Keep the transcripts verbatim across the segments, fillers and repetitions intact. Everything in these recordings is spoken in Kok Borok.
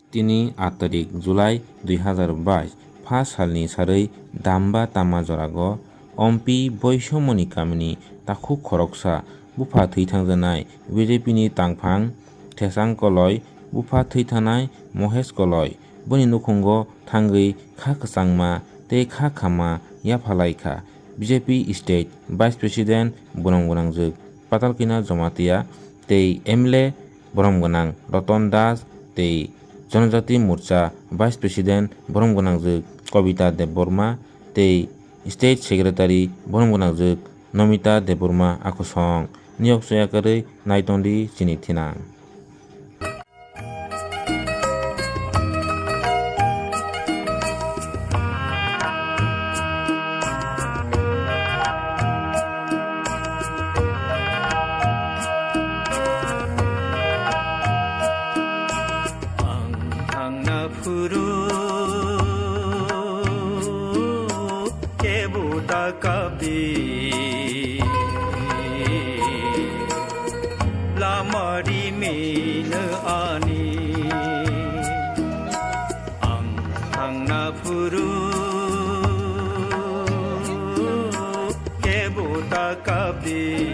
Tini aat tarik July dui hazar bais pha salni sarwi damba tama jorago Ompi Boisomoni kamini takhuk khoroksa bupha thwi thangjaknai B J P ni tangphang Thesang Koloi, bupha thwi thanai Mohesh Koloi. Boni nukhungo thangwi kha kwchangma tei kha khama yaphalai kha B J P State Vice President borom gwnangjwk Patalkina Jamatia tei M L A borom gwnang Ratan Das tei Janajati Morcha Vice President borom gwnangjwk Kobita Debbarma tei State Secretary borom gwnangjwk Nomita Debbarma akhosong niyok soya kwrwi naitongdi chini thinang. Ang thangna phuru kebo ta kapdi, lama rimino ani. Ang thangna phuru kebo ta kapdi.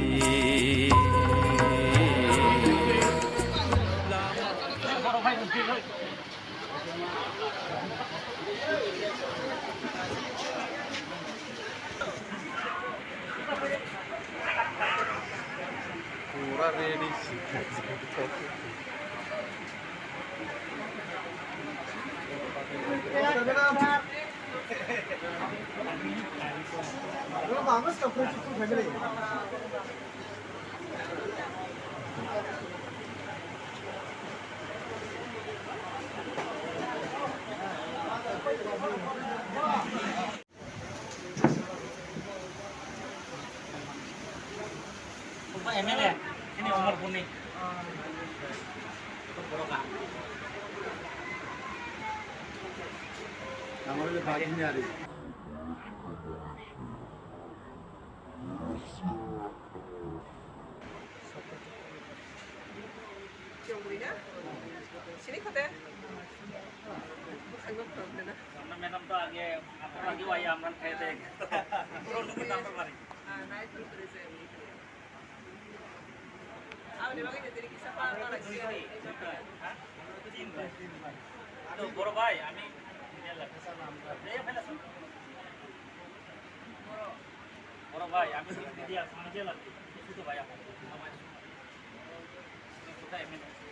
Pura ready. M L A, ini Omorpurni. Chongwi na? Sini khote? Bwskango problem na? Madam to age, aphuru age wai amran khai de. Bro, nunggu number mari. Ah, nai phuru phuru je. Aboni bagwi je tini kisa pa, pa lai si. Tin bai. To boro bhai, ami. Boro bhai, ami media, media lagi. Sudo bhai, apa? Apa itu? Ini kita M N A.